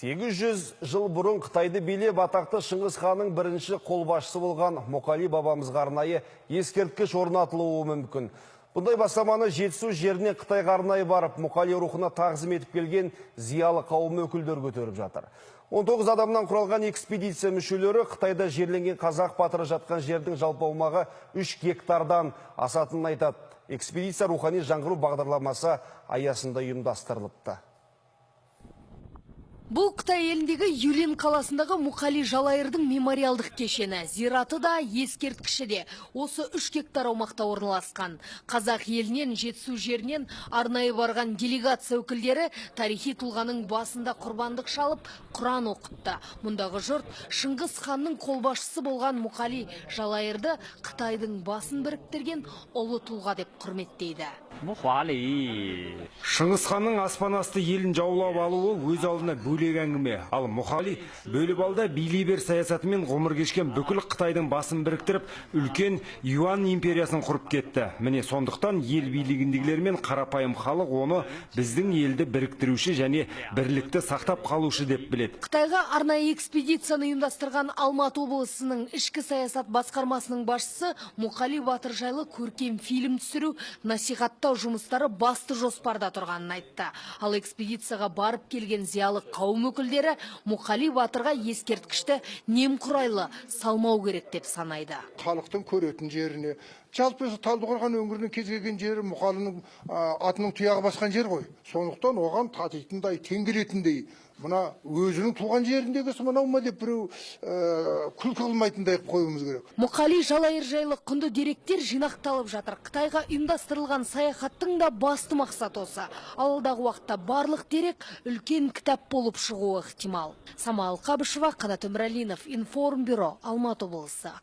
800 жыл бұрын Қытайды билеп, атақты Шыңғыс ханның бірінші қолбасшысы болған Мұқали бабамызға арнайы ескерткіш орнатылуы мүмкін. Бұндай бастаманы Жетісу жеріне Қытайға арнайы барып, Мұқали рухына тағзым етіп келген зиялы қауым өкілдері көтеріп жатыр. 19 адамнан құралған экспедиция мүшелері Қытайда жерленген қазақ батыры жатқан жердің жалпы аумағы 3 гектардан асатынын айтады. Экспедиция рухани жаңғыру бағдарламасы аясында ұйымдастырылыпты. Бұл Қытай еліндегі Юлин қаласындағы Мұқали Жалайырдың мемориалдық кешені. Зираты да, ескерткіші де осы 3 гектар аумақта орналасқан. Қазақ елінен, Жетісу жерінен арнайы барған делегация өкілдері тарихи тұлғаның басында құрбандық шалып, Құран оқытты. Мұндағы жұрт Шыңғыс ханның қолбасшысы болған Мұқали Жалайырды Қытайдың басын біріктірген ұлы тұлға деп құрметтейді. Мұқали. Шыңғыс ханның аспан асты елін жаулап алуы өз алдына бөлек әңгіме. Ал Мұқали бөліп ал да билей бер саясатымен ғұмыр кешкен бүкіл Қытайдың басын біріктіріп, үлкен Юан империясын құрып кетті. Міне, сондықтан ел билігіндегілер мен қарапайым халық оны біздің елді біріктіруші және бірлікті сақтап қалушы деп біледі. Қытайға арнайы экспедицияны ұйымдастырған Алматы облысының ішкі саясат басқармасының басшысы Мұқали батыр жайлы көркем фильм түсіру, насихаттау жұмыстары басты жоспарда тұрғанын айтты. Ал экспедицияға барып келген зиялы қауым өкілдері Мұқали батырға ескерткішті немқұрайлы салмау керек деп санайды. Халықтың көретін жеріне, жалпы Талдықорған өңірінің кез келген жері Мұқалының атының тұяғы басқан жер ғой. Сондықтан оған татитындай, тең келетіндей, мына өзінің туған жеріндегісі мынау ма деп біреу күлкі қылмайтындай қылып қоюымыз керек. Мұқали Жалайыр жайлы құнды деректер жинақталып жатыр. Қытайға ұйымдастырылған саяхаттың да басты мақсаты осы. Ал алдағы уақытта барлық дерек үлкен кітап болып шығуы ықтимал. Самал Қабышева, Қанат Өмірәлинов, Информбюро, Алматы облысы.